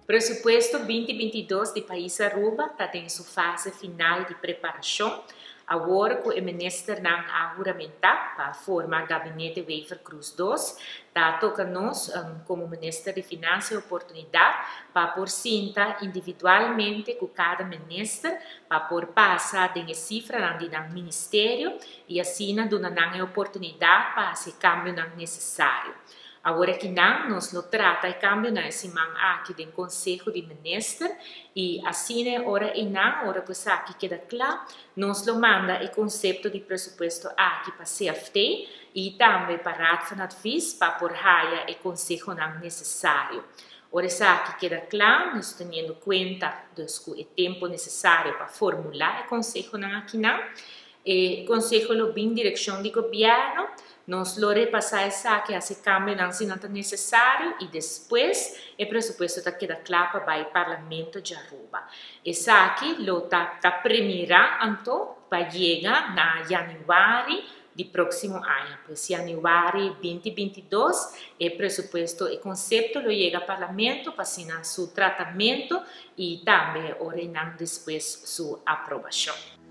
Presupuesto 2022 di Pais Aruba ta den su fase final di preparacion. Awor cu e ministernan a huramenta pa forma Gabinete Wever-Croes 2, ta toca nos como Minister di Finansa e oportunidad pa por sinta individualmente cu cada minister pa por pasa den e cifranan di nan ministerio y asina duna nan e oportunidad pa haci e cambionan necesario. Awor akinan nos lo trata e cambionan e siman aki den Conseho di Minister y asina e ora eynan, ora cu esaki keda cla, nos lo manda e concepto di presupuesto aki pa CFT y tambe pa Raad van Advies pa por haya e consehonan necesario. Ora esaki keda cla, nos teniendo cuenta dus cu e tempo necesario pa formula e consehonan akinan, e conseho lo bin direccion di Gobierno. Nos lo repasa esaki, haci cambionan si nan ta necesario y despues e presupuesto ta keda cla pa bay Parlamento di Aruba. Esaki lo ta premira anto pa yega na januari di proximo aña. Pues januari 2022 e presupuesto, e concepto lo yega Parlamento pa asina su tratamento y tambe ora nan despues su aprobacion.